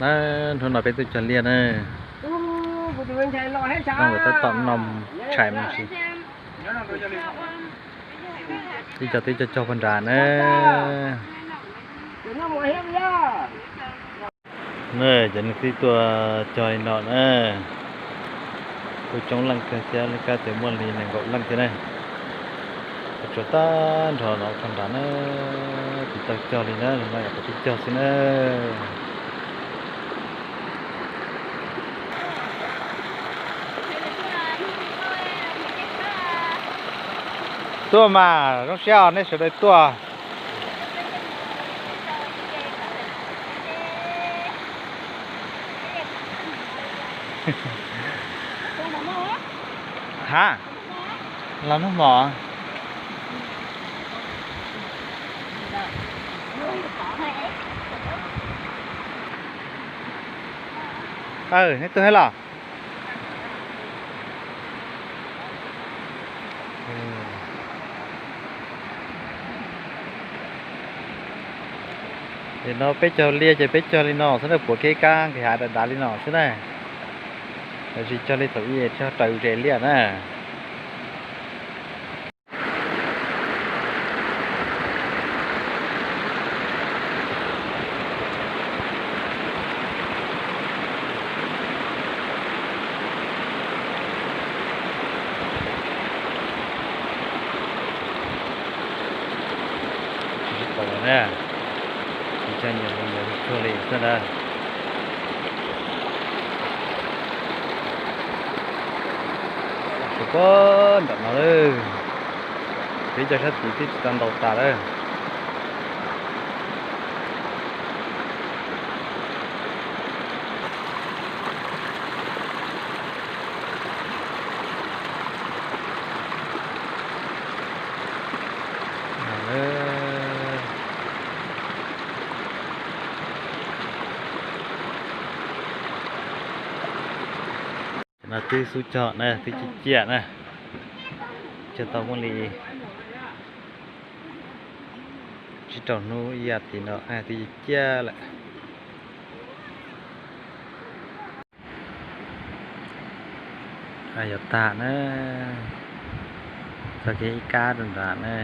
Na, hnub no peb tuaj cog liaj na. Zoo nkauj tab tom no tshais mas si. Ib co twb cog cog pog nrad na. Na, cov neeg twb tuaj cog li no na. Kuj coob leej kawg thiab, laj kab tias muaj li nees nkaum leej thiab na. Tsuas tag nrho no pog nrad na, tsis tau cog li na, no yog kuv twb cog xwb na. Tuaj mas, zoo siab nej sawv daws tuaj. Ha, los noj mov. Neb tuaj thiab los? Ces no peb cog liaj ces peb cog li no xwb na, puav kev kab nqis hav dav dav li no xwb na. Lawv tsis cog li thaum ub, cog raws zes liaj na. Tsis tau na, tsis cog nyias mus nyias tsuag li xwb ntag. Tsuas pog nram no lawm, peb cov sab tid twb tsis tau ntaus tas lawm. No twb xub cog na, twb ciaj ciaj na, cog tau muaj li tsib rau hnub ib yam tim no twb ciaj ciaj lawm. Yog tag na, txog kev ib kab rau nrad na.